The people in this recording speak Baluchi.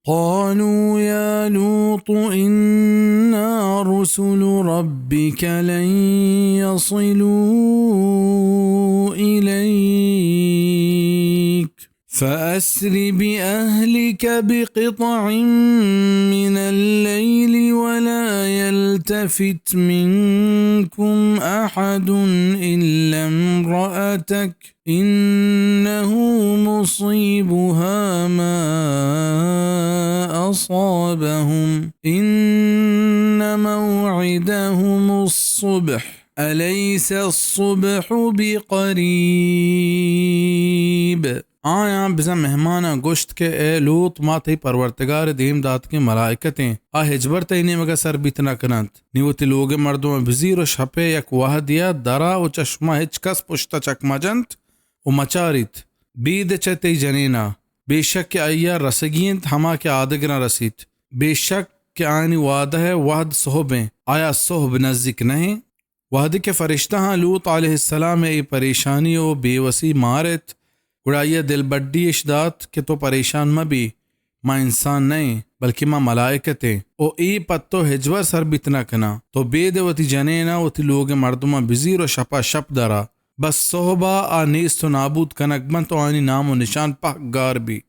قالوا يا لوط إنا رسل ربك لن يصلوا إليك فأسر بأهلك بقطع من الليل ولا يلتفت منكم أحد إلا امرأتك إنه مصيبها ما أصابهم إن موعدهم الصبح أليس الصبح بقريب؟ آیاں بزاں مہماناں گوشت کہ اے لوط، ما تئی پرورتگار ءِ دیم داتگیں ملائکت ایں، آ ہچبر تئی نیمگ ءَ سر بیت نہ کننت۔ نی وتی لوگ ءِ مردماں بزیر و شپ ءِ یک وہدے ءَ درا و چہ شما ہچ کس پشت ءَ چک مجنت و مچاریت، بید چہ تئی جنین ءَ، بے شک کہ آئی ءَ رسگی انت ہما کہ آدگراں رسیت۔ بے شک کہ آیانی وعدہ ءِ وہد سہب انت، آیا سہب نزیک نہ انت؟ وہدے کہ فرشتہاں لوط علیہ السلام ءِ اے پریشانی و بے وسی مارت، گڑا آئی ءَ دلبڈی اش دات کہ تو پریشان مہ بی، ما انسان نہ ایں، بلکہ ما ملائکت ایں، و اے پہ تو ہچبر سر بیت نہ کناں۔ تو بید ءَ وتی جنین ءَ وتی لوگ ءِ مردماں بزیر و شپ ءَ شپ درا، بس سہب ءَ آ نیست و نابود کنگ بنت و آیانی نام و نشان پہک گار بی۔